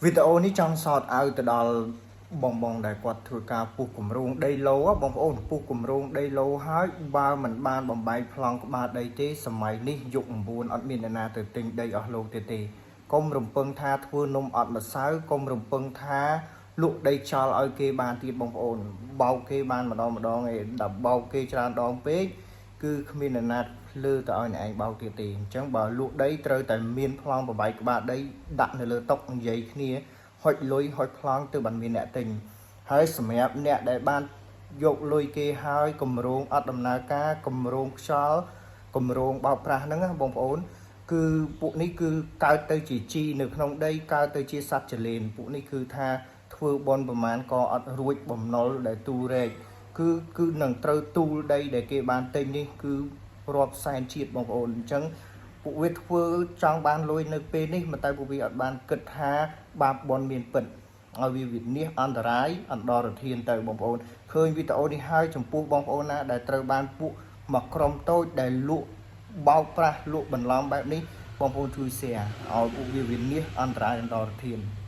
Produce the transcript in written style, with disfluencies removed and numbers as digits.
វីដេអូនេះចង់សតឲ្យទៅដល់បងបងដែលគាត់ធ្វើការពុះគម្រោងដីឡូបងប្អូនពុះគម្រោងដីឡូហើយបើមិនបានបំបែកប្លង់ក្បាលដីទេសម័យនេះយុគ9អត់មានអ្នកណាទៅទិញដីអស់លោកទៀតទេកុំរំពឹងថាធ្វើនំអត់ម្សៅកុំរំពឹងថាលក់ដីចោលឲ្យគេបានទៀតបងប្អូនបោកគេបានម្ដងម្ដងឯងដល់បោកគេច្រើនដងពេកគឺគ្មានអ្នកណាភ្លើទៅឲ្យអ្នកឯងបោកទៀតទេអញ្ចឹងបើលក់ដីត្រូវតែមានប្លង់បំបែកក្បាលដីដាក់នៅលើតុនិយាយគ្នាហុចលុយហុចប្លង់ទៅបានមានអ្នកទិញហើយសម្រាប់អ្នកដែលបានយកលុយគេហើយគម្រោងអត់ដំណើរការគម្រោងខ្យល់គម្រោងបោកប្រាស់ហ្នឹងណាបងប្អូន គឺពួកនេះគឺកើតទៅជាជីនៅក្នុងដីកើតទៅជាសត្វចលេនពួកនេះគឺថាធ្វើបនប្រមាណក៏អត់រួចបំណុលដែលទូរែកគឺគឺនឹងត្រូវទូលដីដែលគេបានទិញនេះគឺរាប់សែនជាតិបងប្អូនអញ្ចឹងពួកវាធ្វើចង់បានលុយនៅពេលនេះមិនតែពួកវាអត់បានគិតថាបាបបនមានពិតឲ្យវាវិនិច្ឆ័យអន្តរាយអន្តរធានទៅបងប្អូនឃើញវីដេអូនេះហើយចំពោះបងប្អូនណាដែលត្រូវបានពួកមកក្រុមតូចដែលលក់ បោកប្រាស់លក់បន្លំបែបនេះបងប្អូនជួយ share ឲ្យពួកវាវិនិច្ឆ័យអន្តរាយអន្តរធាន។